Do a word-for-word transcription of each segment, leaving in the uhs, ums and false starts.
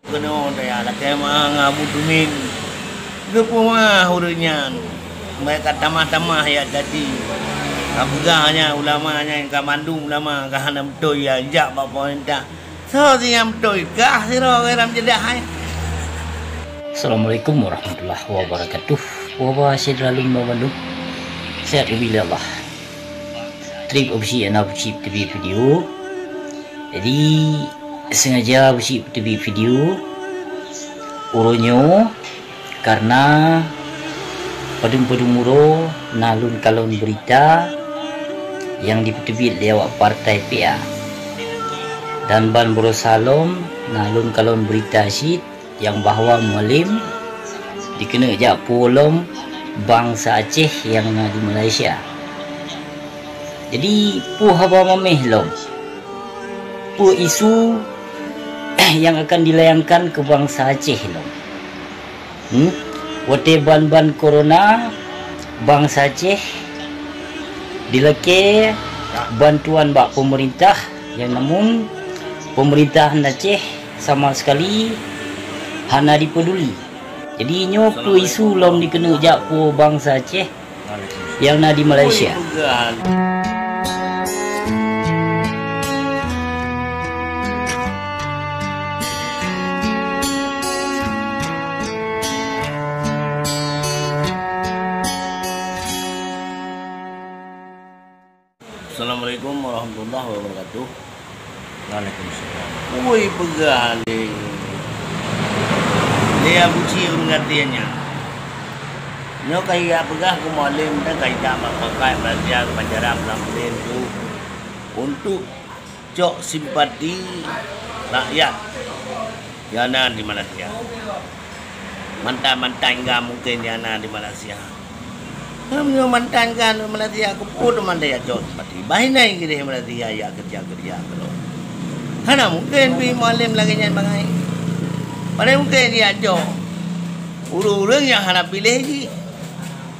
Keunoe taya lakée mangat Abu Tumin. Geupeumah ureuëng nyan. Baik ka tamah-tamah ya jadi. Ka peugah nyan ulama nyan ka mandum ulama ka hana beutôi ya jak bak pemerintah. Soe si nyang beutôi kah sidroe ram jeudah hai. Assalamualaikum warahmatullahi wabarakatuh. Wabah syedra lum bandum. Sehat ubila Allah. Trip opsi ana opsi teubi video. Jadi sengaja beusi teubi video uroe nyoe karena padum-padum uroe na lôn kalon berita nyang dipeuteubiet lé awak partai P A. Dan ban beureusa lom na lôn kalon berita cit nyang bahwa Mualem dikeuneuk jak puwoe lom bansa Aceh nyang na di Malaysia. Jadi peue haba mameh lom? Peue isu nyang akan dilayangkan keu bansa Aceh lom? Hmm? Watée ban-ban corona, bansa Aceh dilakée bantuan bak pemerintah, nyang namun pemerintah Aceh sama sekali hana dipeduli. Jadi nyoe peue isu lom dikeuneuk jak puwoe bansa Aceh nyang na di Malaysia. Assalamualaikum warahmatullahi wabarakatuh. Waalaikumsalam. Ui peugah lé, lé Abu Cik ureuëng gati nyan. Nyoe ka ijak peugah keu Mualem dan ka ijak bak pakai belajar pelajaran bulan April tu untuk cok simpati rakyat nyang na di Malaysia. Mantan-mantan ga mungken nyang na di Malaysia. Meunyoe mantan ga di Malaysia, keupeue teuma daya cok simpati? Bah inai keudeh Malaysia ya kerja-kerja keudroe. Hana mungken pi Mualem lagée nyan bangai. Padahai mungken ijak cok ureuëng-ureuëng nyang hana piléh jih.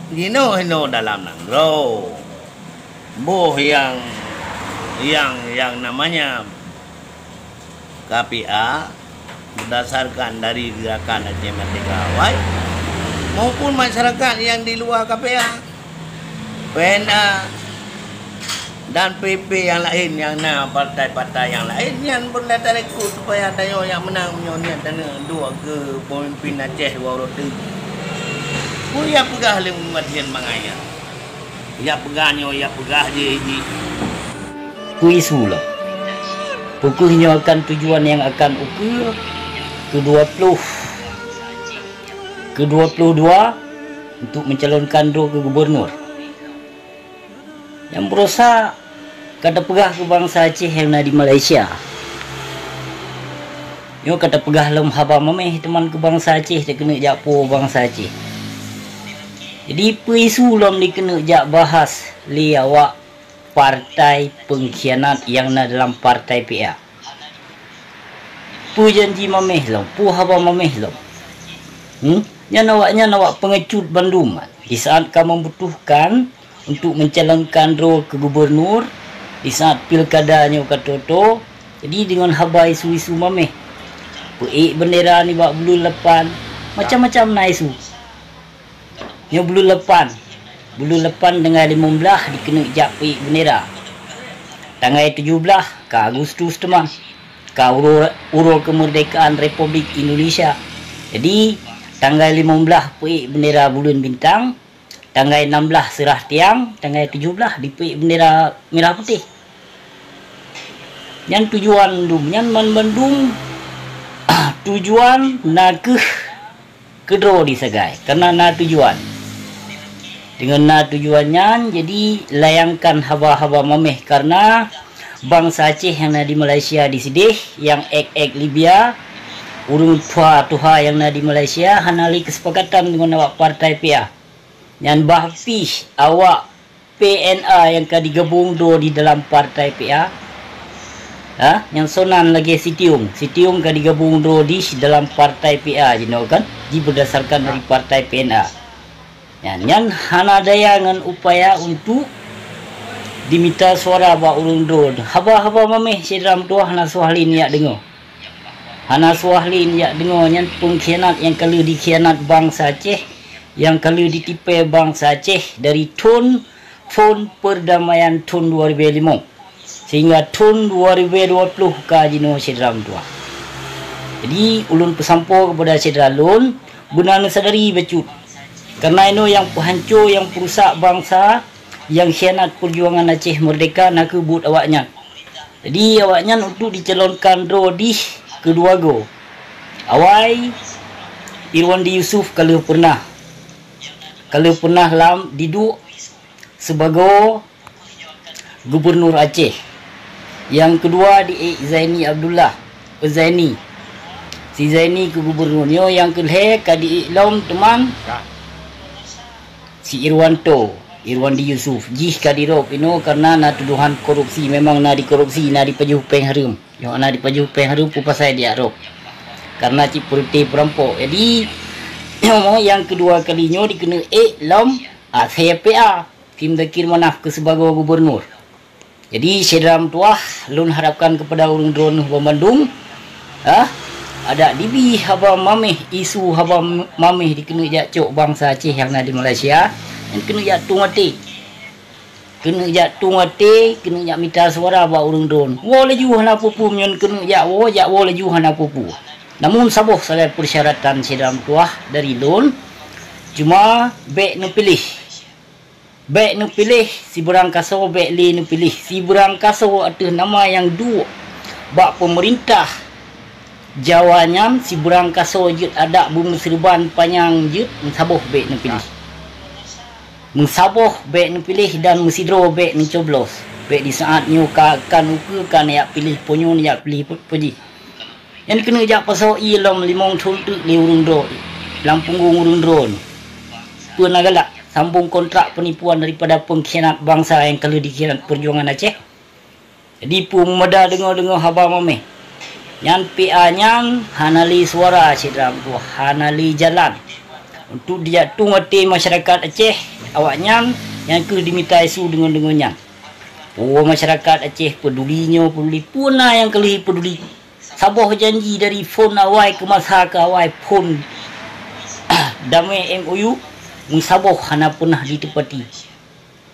Jinoe-inoe dalam nanggroe. Boh nyang, nyang, nyang namanya K P A berdasarkan dari Gerakan Aceh Merdeka awai maupun masyarakat nyang di luwa K P A, P N A, dan P P nyang laén nyang na partai-partai nyang laén nyan pun data rekrut supaya tanyoe nyang meunang meunyoe niat taneuk duek keu pemimpin Aceh dua uroe teuk. Peue nyang peugah lé Muhammad Hussein Bangaya? Ijak peugah nyoe, ijak peugah jih, jih. Peue isu lom? Peu kheueh nyoe akan tujuan nyang akan ukeue keu dua ploh, keu dua ploh dua untuk mencalonkan droe keu gubernur? Nyang beurasa ka tapeugah keu bansa Aceh nyang na di Malaysia. Nyoe ka tapeugah lom haba mameh teuma keu bansa Aceh, takeuneuk jak puwoe bansa Aceh. Jadi peue isu lom dikeuneuk jak bahas lé awak partai pengkhianat nyang na dalam partai P A? Peue janji mameh lom? Peue haba mameh lom? Hmm? Nyan awaknyan awak pengecut bandum. Di saat ka membutuhkan untuk mencalonkan droe keu gubernur, di saat pilkada nyoe ka toe-toe, jadi deungon haba isu-isu mameh. Peuék bendera nibak buleuen lapan, macam-macam na isu. Nyoe buleuen lapan. Buleuen lapan tanggai limong blaih dikeuneuk jak peuék bendera. Tanggai tujoh blaih ka Agustus teuma. Ka uroe, uroe keumeurdekaan Republik Indonesia. Jadi, tanggai limong blaih peuék bendera buleuen bintang, tanggai enam blaih seurah tiang, tanggai tujoh blaih dipeuék bendera mirah putéh. Nyan tujuan dum, nyan ban bandum tujuan na kheueh keudroe di sagai, karena na tujuan. Deungon na tujuan nyan, jadi layangkan haba-haba mameh, karena bansa Aceh nyang na di Malaysia disideh, nyang ék-ék Libya, ureuëng tuha-tuha nyang na di Malaysia hana lé keusepakatan deungon awak partai P A. Nyan bah pih awak P N A nyang ka digabong droe di dalam partai P A. Ha? Nyang sonan lagée Sitiong. Sitiong ka digabong droe di dalam partai P A jinoe kan? Ji berdasarkan dari partai P N A. Nyan, nyan hana daya ngon upaya untuk dimita suara bak ureuëng droe. Haba-haba mameh syedara meutuwah hana soh lé niat deungoe. Hana suah lé neujak deungoe nyan peungkhianat nyang ka lheueh dikhianat bansa Aceh, nyang ka lheueh ditipée bansa Aceh dari thon phon peurdamaian thon dua ribée limong, sehingga thon dua ribée dua ploh ka jinoe syedara meutuwah. Jadi, ulôn peusampoe keupada syedara lôn, beuna neusadari bacut. Kareuna inoe nyang peuhanco, nyang peurusak bansa, nyang khianat peujuangan Aceh Merdeka nakeuh buet awaknyan. Jadi, awaknyan untuk dicalonkan droe dih keudua goe. Awai, Irwandi Yusuf ka lheueh peureunah, ka lheueh peureunah lam diduek sibagoe gubunur Aceh. Nyang keudua di-ék Zaini Abdullah, Zaini. Si Zaini keu gubunur nyoe, nyang keulhée ka di-ék lom teuma si Irwanto, Irwandi Yusuf. Jih ka dirôb inoe kareuna na tudohan korupsi, memang na dikorupsi, na dipajoh péng hareuem. Nyoe na dipajoh péng hareuem peue pasai dijak rôb. Kareuna cit peureute peurampok. Jadi, nyoe nyang keudua kali nyoe dikeuneuk ék lom asée P A, Team Zakir Manaf keu sibagoe gubunur. Jadi, syedara meutuwah, lôn harapkan keupada ureuëng droeneueh banmandum, ah, adak dibi haba maméh, isu haba maméh dikeuneuk jak cok bansa Aceh nyang na di Malaysia, nyan keuneuk jak tueng até. Keuneuk jak tueng até, keuneuk jak mita suara bak ureuëng droen. Woe laju hana peue-peue, meunyoe keuneuk jak woe, jak woe laju hana peue-peue. Namun saboh sagai peusyaratan syedara meutuwah dari lôn, cuma bék neupiléh. Bék neupiléh, sibeurang kasoe bék lé neupiléh. Sibeurang kasoe ateueh nama nyang duek bak peumeurintah Jawa nyan, sibeurang kasoe jeuet adak beumeuseureuban panyang jeuet, meusaboh bék neupiléh. Meusaboh bék neupiléh dan meusidroe bék neucoblos. Bék di saát nyoe ka, ka ukeue ka neujak piléh po nyoe, neujak piléh po, po jih. Nyan keuneuk jak pasoe ié lom limong thon teuk lé ureuëng droe, lam punggong ureuëng droe nyoe. Peue na galak sambong kontrak peunipuan daripada peungkhianat bansa nyang ka lheueh dikhianat peujuangan Aceh? Jadi peue meumada deungoe-deungoe haba maméh. Nyan P A nyan hana lé suara syedara meutuwah, hana lé jalan. Untuk dijak tueng até masyarakat Aceh, awaknyan nyang keuh dimita isu deungon-deungon nyan. Peue masyarakat Aceh peuduli nyoe, peuduli peue na nyang ka lheueh peuduli. Saboh janji dari phon awai keu masa keu awai phon damé M O U, meusaboh hana peunah jiteupati.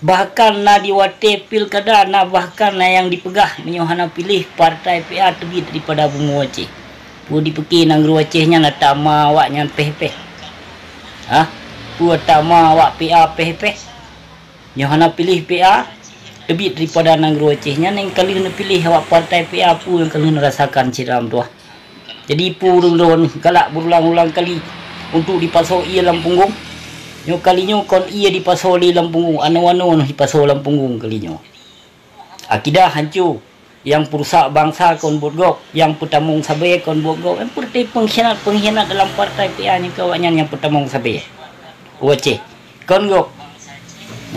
Bahkan na di watée pilkada, na bahkan na nyang dipeugah meunyoe hana piléh partai P A teubiet daripada bumoe Aceh. Peue dipeuke nanggroe Aceh nyan ata ma awaknyan péh-péh? Hah? Peue ata ma awak P A péh-péh? Nyoe hana piléh P A, teubiet daripada nanggroe Aceh nyan nyang ka lheueh neupiléh awak partai P A peue nyang ka lheueh neurasakan syedara meutuwah. Jadi peue ureuëng droen galak beurulang-ulang kali untuk dipasoe ié lam punggong. Nyoe kali nyoe kon ié dipasoe lé lam punggong, anoe-anoe dipasoe lam punggong kali nyoe. Akidah hanco, nyang peurusak bansa kon buet gob, nyang peutamong sabe kon buet gob, nyang peureute peungkhianat-peungkhianat dalam partai P A nyan keu awaknyan nyang peutamong sabe. U Aceh, kon gob.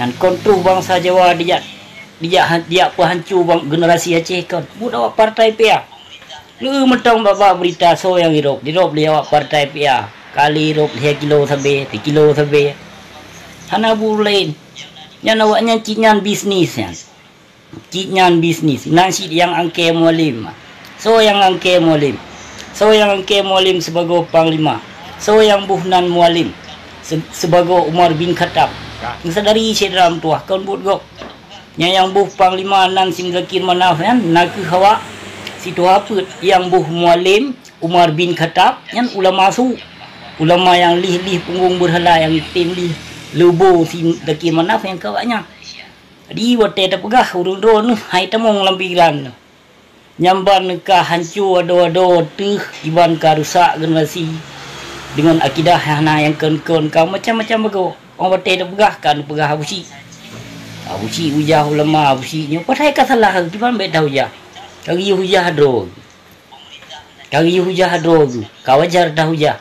Nyan kon troh bansa Jawa dijak, dijak, dijak peuhanco bang, generasi Aceh kon. Buet awak partai P A. Lheueh mantong bak-bak beurita soe nyang irôb, dirôb lé awak partai P A. Kali rôb lhée kilo sabe, sikilo sabe. Hana buet laén. Nyan awaknyan cit nyan bisnis nyan. Cit nyan bisnis, nan cit nyang angkée Mualem. Soe nyang angkée Mualem? Soe nyang angkée Mualem sibagoe panglima? Soe nyang boh nan Mualem se-, sibagoe Umar bin Khattab? Neusadari syedara meutuwah kon buet gob. Nyang, nyang boh panglima nan si Muzakir Manaf nyan nakeuh awak si tuha peuet, nyang boh Mualem Umar bin Khattab nyan ulama su. Ulama nyang lih-lih punggong beurhala nyang tem lih leubo si Muzakir Manaf nyang keu awaknyan. Jadi, watée tapeugah ureuëng droeneuh hai tamong lam pikiran neuh. Nyang ban ka hanco adoe-adoe teuh, iban ka rusak generasi deungon akidah hana nyang kon-kon ka macam-macam bagoe. Óh watée tapeugah ka neupeugah Abusyik. Abusyik hujah ulama, Abusyik nyoe padahai ka salah, kiban bék tahujah. Ka geuyue hujah droe. Ka geuyue hujah droe geuh, ka wajar tahujah.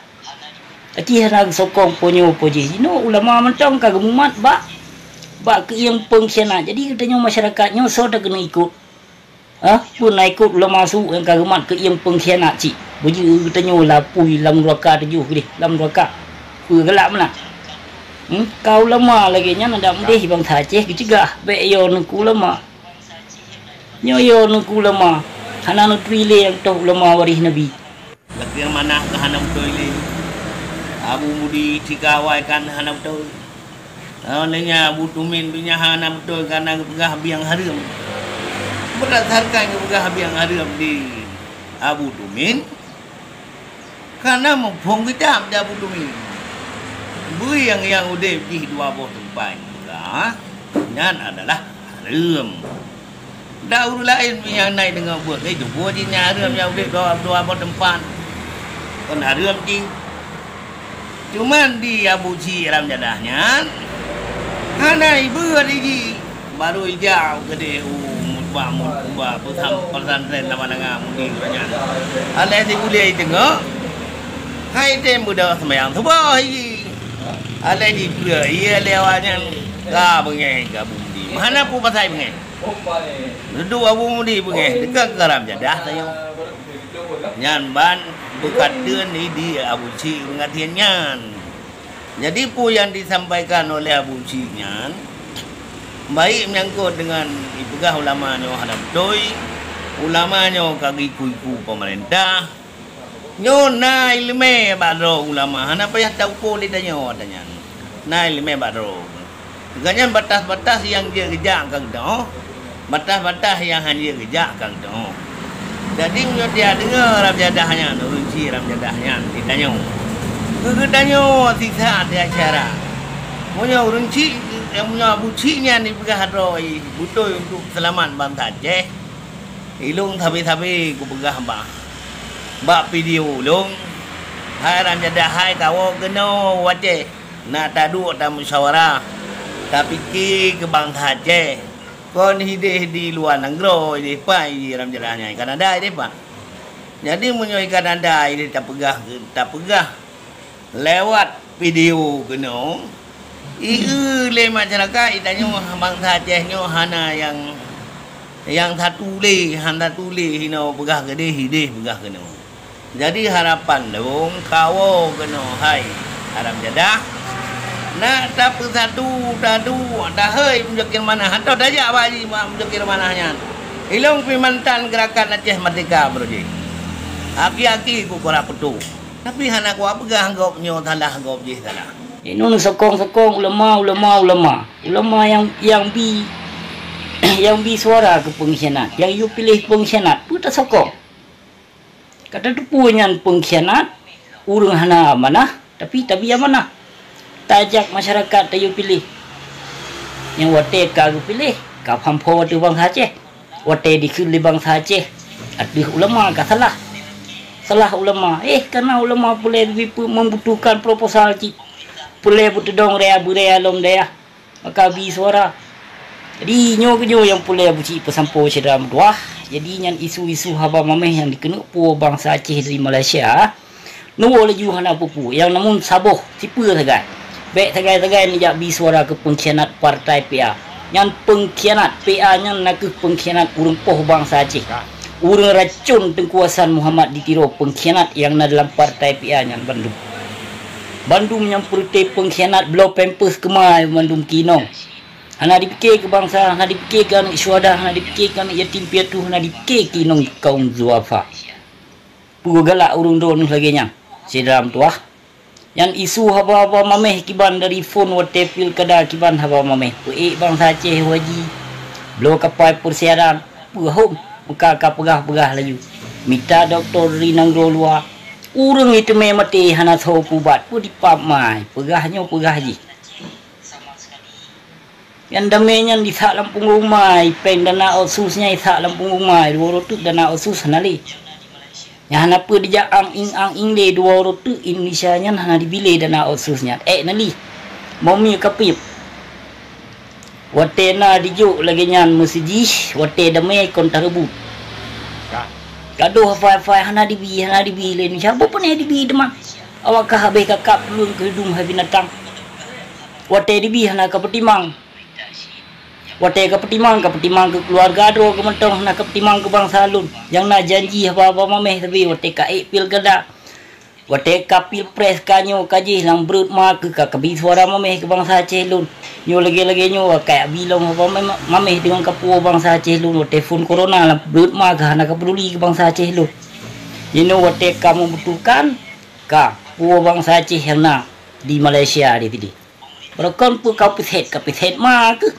Aci hana geusokong po nyoe po jih. Jinoe ulama mantong ka geumumat bak, bak keuieng peungkhianat. Jadi geutanyoe masyarakat nyoe soe takeuneuk ikot? Hah? Peue na ikot ulama su nyang ka geumat keuieng peungkhianat cit? Beujeuet geutanyoe lapui lam nuraka tujoh gleh, lam nuraka. Peue galak meunan? Hmm? Ka ulama lagée nyan adak meudeh bansa Aceh geuceugah, bék yo neuku ulama. Nyoe yo neuku ulama, hana neuturi lé nyang toh ulama waréh Nabi. Lakée manah ka hana beutôi lé. Abu Mudi tika awai kan hana beutôi. Óh lheueh nyan Abu Tumin pih nyan hana beutôi, kareuna geupeugah biang hareuem. Beurdasarkan geupeugah biang hareuem di Abu Tumin, kareuna muphom kitab di Abu Tumin. Bui nyang, nyang udeb jih dua boh teumpat, nyan adalah hareuem. Dak ureuëng laén pih nyang na deungoe buet, eh, cuba jih nyang hareuem nyang udeb dua, dua boh teumpat. Kon hareuem jih. Cuman di Abu Chik Haram Jadah nyan, hana ibeue di jih. Barô ijak keudeh u mutbah, mutbah, pesantren Lama Nanga Mudi nyan. Alah di buleue teungoh, hai tem beudôh seumayang suboh jih. Alah jipeue, iya lé awak nyan ka beungéh ka Abu Mudi. Hana peue pasai beungéh. Dudoe Abu Mudi beungéh, deungon Haram Jadah tanyoe. Nyan ban beukateuen di Abu Chik ureuëng gasien nyan. Jadi, peue nyang disampaikan oleh Abu Chik nyan, baik menyangkut dengan ipeugah ulama nyoe hana beutôi, ulama nyoe ka geuiku-iku pemerintah, nyoe na iéleumé bak droe ulama, hana payah tauko lé tanyoe ata nyan. Na iéleumé bak droe. Gobnyan batas-batas nyang jeuet geujak ka geutanyoe, batas-batas nyang hana jeuet geujak ka geutanyoe. Jadi, meunyoe tiak deungoe Haram Jadah nyan, ureuëng Chik Haram Jadah nyan, ditanyoe. Keu geutanyoe sisa di acara. Meunyoe ureuëng Chik, eh, meunyoe Abu Chik nyan dipeugah droe beutôi untuk seulamat bansa Aceh, ilong sabe-sabe kupeugah bak, bak video ulong, hai Haram Jadah hai kawoe keunoe u Aceh. Nak taduek tamusyawarah, tapike keu bansa Aceh. Kon hideh di luwa nanggroe, hideh pat, hideh Haram Jadah nyan, i Kanada hideh pat. Jadi, meunyoe i Kanada hideh tapeugah, tapeugah lewat video keunoe, ieu lé masyarakat, itanyoe bansa Aceh nyoe hana nyang, nyang satu lé, hana satu lé hinoe peugah keudeh, hideh peugah keunoe. Jadi, harapan lôn, kawoe keunoe hai Haram Jadah, nak tapeusatu, taduek, tahôi Muzakir Manah, atau tajak bak jih bak Muzakir Manah nyan. Ilong pih mantan Gerakan Aceh Merdeka baroe jih. Aki-aki ku kura peutu. Tapi hana kupeugah gob nyoe salah, gob jih salah. Inong sokong-sokong ulama, ulama, ulama. Ulama nyang, nyang bi, nyang bi suara keu peungkhianat, nyang yue piléh peungkhianat, peue tasokong? Ka tateupeue nyan peungkhianat, ureuëng hana amanah, tapi tabi amanah. Tajak masyarakat tayue piléh. Nyang watée ka geupiléh, ka pham-phom ateueh bansa Aceh. Watée dikheun lé bansa Aceh, ateueh ulama ka salah. Salah ulama. Eh, kana ulama peureulée membutuhkan proposal cit. Peureulée beuteudong raya beuraya lom dayah. Maka bi suara. Jadi, nyoe keunyoe nyang peureulée Abu Chik peusampoe syedara meutuwah. Jadi, nyan isu-isu haba mameh nyang dikeuneuk puwoe bansa Aceh dari Malaysia. Neuwoe laju hana peue-peue. Nyang namun saboh, sipeue sagai. Bék sagai-sagai neujak bi suara keu peungkhianat partai P A. Nyan peungkhianat. P A nyan nakeuh peungkhianat ureuëng poh bansa Aceh. Ureuëng racon Teungku Hasan Muhammad di Tiro peungkhianat nyang na dalam partai P A nyan bandum. Bandum nyang peureute peungkhianat bloe pampers keumai bandum keu inong. Hana dipike keu bansa, hana dipike keu aneuëk syuhada, hana dipike keu aneuëk yatim piatu, hana dipike keu inong kaum duafa. Peue galak ureuëng droeneueh lagée nyan, syedara meutuwah? Nyan isu haba-haba mameh kiban dari phon watée pilkada kiban haba mameh. Peuék bansa Aceh u haji, bloe kapai peusiaran, peue hom meuka ka peugah-peugah laju. Mita dokto dari nanggroe luwa, ureuëng jiteumé maté hana soe peuubat, peue dipap mai, peugah nyoe peugah jih. Nyang damé nyan disak lam punggong ma, ipéng dana otsus nyan isak lam punggong ma, dua uroe teuk dana otsus hana lé. Nyang hana peue dijak ang-ing-ang-ing lé dua uroe teuk Indonesia nyan hana dibilé dana otsus nyan. Ék na lé. Momi kapiep. Watée na dijok lagée nyan meuseujih, watée damé kon tareubut. Gadoh hafai-hafai hana dibi, hana dibi lé Indonesia. Boh peunéh dibi teuma. Awak ka habéh kakab lôn keu dum hai binatang. Watée dibi hana kapeutimang. Watée kapeutimang, kapeutimang keu keuluwarga droe keu mantong, hana kapeutimang keu bansa lôn. Nyang na janji haba-haba mameh sabe watée ka ék pilkada. Watée ka pilpres ka nyoe ka jih lam breuet ma keuh ka kabi suara mameh keu bansa Aceh lôn. Nyoe lagée-lagée nyoe ka abi lom haba mameh deungon kapuwoe bansa Aceh lôn watée phon korona lam breuet ma keuh hana kapeuduli keu bansa Aceh lôn. Jinoe watée ka meubutuhkan, ka, peue bansa Aceh nyang na di Malaysia di sini. Barokon peue ka peuset, ka peuset ma keuh.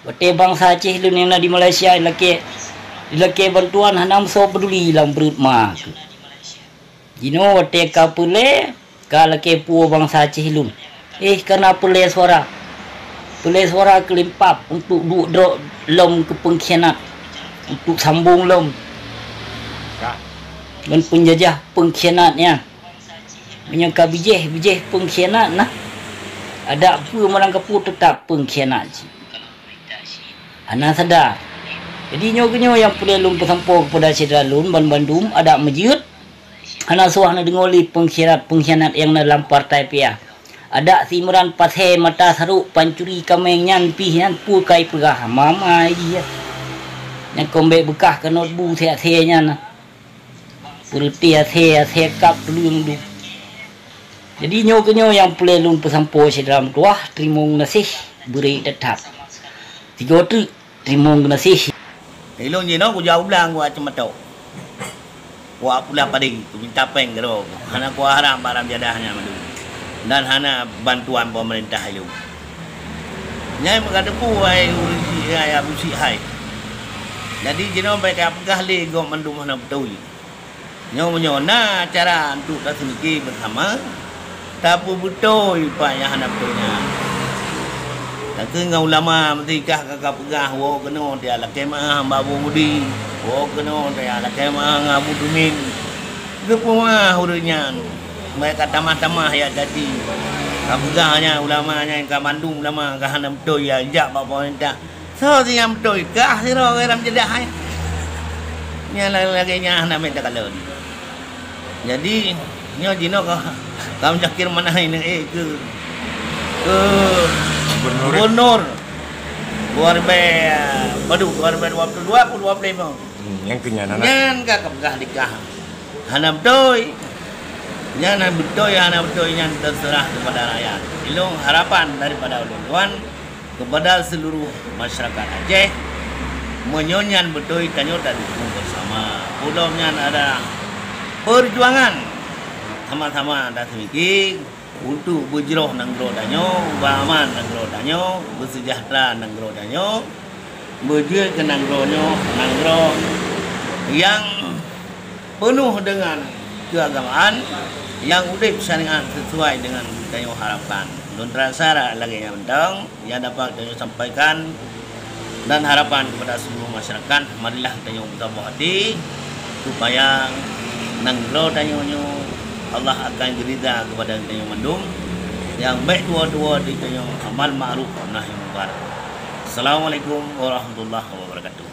Watée bansa Aceh lôn nyang na di Malaysia ilakée, ilakée bantuan hana meusoe peuduli lam pruet ma keuh. Jinoe watée ka peureulée, ka lakée peue bansa Aceh lôn. Eh, kana peureulée suara. Peureulée suara keulimpab untuk duek droe lom keu peungkhianat, untuk sambong lom ngon peunjajah peungkhianat nyan. Meunyoe ka bijéh, bijéh peungkhianat na. Adak peue meurang kapeue teutap peungkhianat cit. Hana sadar. Jadi nyoe keunyoe nyang peureulée lôn peusampoe keupada syedara lôn banmandum adak meujeuet. Hana suah neudeungoe lé peungkhianat-peungkhianat nyang na lam partai P A. Adak si Imran pasé mata sarok pancuri kaméng nyan pih nyan peue ka ipeugah mama jih nyan. Nyan kon bék beukah keunot bu sée-sée nyan. Peureutih asée-asée kab tulueng du. Jadi nyoe keunyoe nyang peureulée lôn peusampoe syedara meutuwah, teurimong geunaséh beurée that-that. Sigoe treuk teurimong geunaséh. Ilôn jinoe kujak u blang kuat ceumatok. Kuat pula padé, kumita péng keudroe. Hana kuharab barang jadah nyan mandum. Dan hana bantuan pemerintah ilôn. Nyan meukateupeu hai ureuëng syiek hai, Abu Syiek hai. Jadi jinoe bék kapeugah lé gob mandum hana beutôi. Nyoe meunyoe na cara untuk taseumiké beusama, tapeubeutôi peue nyang hana beutôi nyan. Takheun ngon ulama meusikah ka kapeugah woe keunoe tiak lakée meuah bak Abu Mudi, woe keunoe tiak lakée meuah ngon Abu Dumin. Geupeumeuah ureuëng nyan, meuka tamah-tamah jak jadi. Kapeugah nyan ulama nyan ka mandum ulama ka hana beutôi jak bak pemerintah. Soe si nyang beutôi kah sidroe ureuëng lam jadah hai? Nyang lagée-lagée nyan hana mita kalon. Jadi nyoe jinoe ka, ka Muzakir Manaf ini eh keu, keu gubernur. Gubernur. Dua ribu, waduh, dua ribu dua puluh dua atau dua puluh lima. Hmm, nyang keu nyan hana. Nyan ka kapeugah dikah. Hana beutôi. Nyan hana beutôi, hana beutôi nyan terserah kepada rakyat. Ilôn harapan daripada ulôn tuan kepada seluruh masyarakat Aceh, meunyoe nyan beutôi tanyoe tadukung bersama. Ulôn nyan adalah perjuangan sama-sama dan seumiké untuk beujroh nanggroe tanyoe, beuaman nanggroe tanyoe, beusejahtera nanggroe tanyoe, beujeuet keu nanggroe nyoe nanggroe nyang peunoh deungan keuagamaan nyang udeb syariat sesuai deungan tanyoe harapkan. Lôn rasa lagée nyan mantong nyang dapat tanyoe sampaikan dan harapan kepada seluruh masyarakat, marilah tanyoe beutaboh até supaya nanggroe tanyoe nyoe Allah akan geurida kepada tanyoe mandum nyang bék tuwoe-tuwoe di tanyoe amal ma'ruf nahi mungkar. Assalamualaikum warahmatullahi wabarakatuh.